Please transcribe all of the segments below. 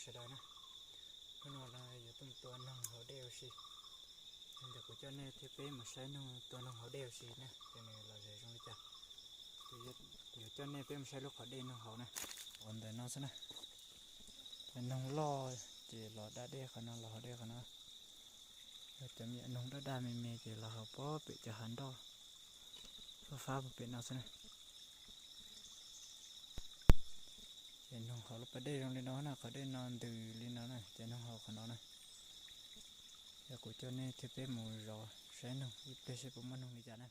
Sawv daws na, hnub no yuav tuaj tua noog haus dej ua si. Yog ntawd kuv coj nej thiab peb mus saib noog tua noog haus dej ua si na, ces nws lom zem zoo li cas. Kuv yuav coj nej peb mus saib lub qhov dej noog haus na. Ua ntawm no xwb na, noog loj ces los da dej qhov no, los haus dej qhov no. Yog cov me nyuam noog daj daj me me ces los haus pem cov hav nroj fab fab pem no xwb na. Ces noog haus lub pas dej zoo li no na, qhov dej no ntws li no na, ces noog haus qhov no na. Yog kuv coj nej thiab peb mus zov saib noog ib pliag seb puas muaj noog li cas na.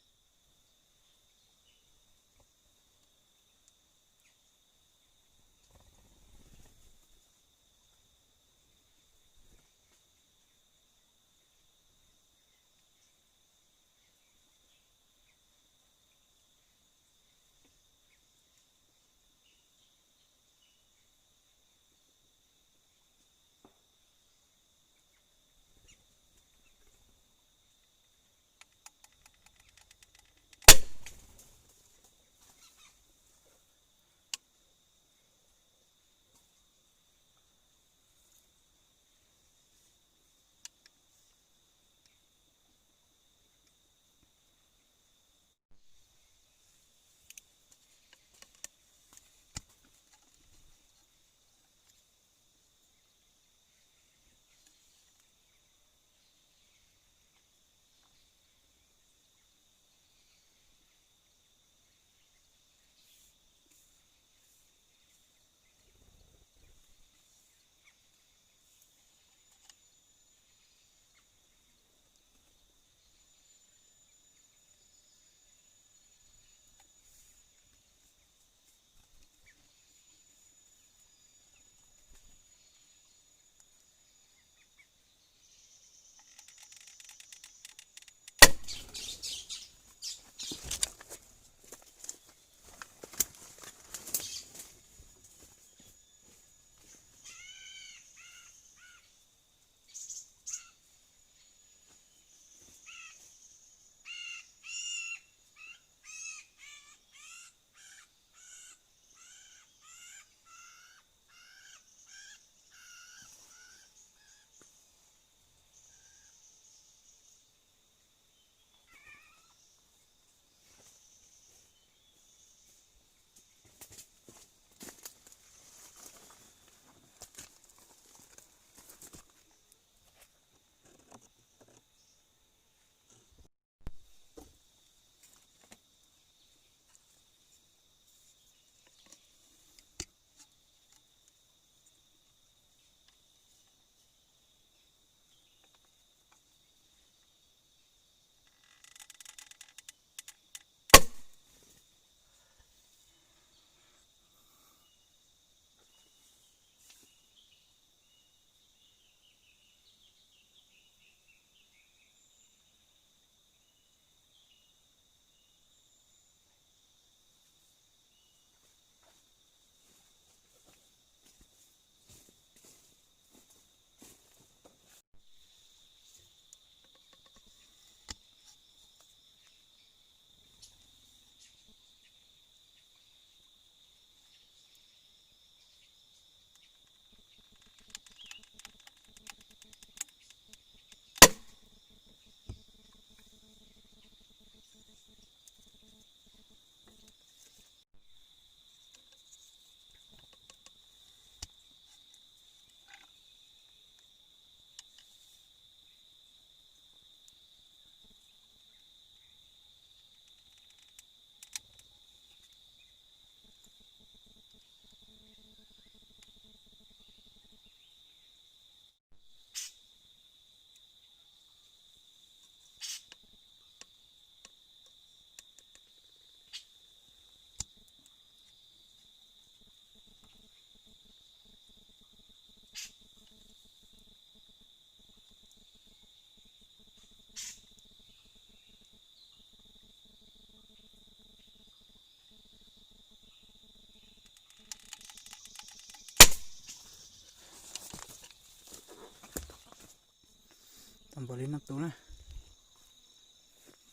Tau npaum li no tus na,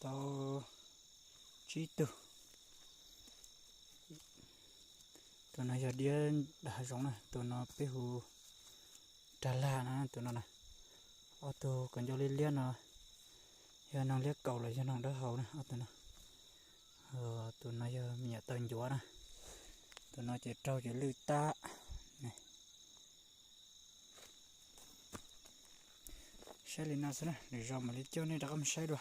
tau tsib tug. Tus no yog diab dag zoov na, tus no peb hu rag lag na, tus no na. Ob tug kaus ncauj liab liab no yog noog liab kaus los yog noog dawb hau na, ob tug no. Tus no yog me nyuam taw ncuav na. Tus no ces raug ces lwj tab. Saib li no xwb na, lwm zaus mam li coj nej rov qab mus saib dua.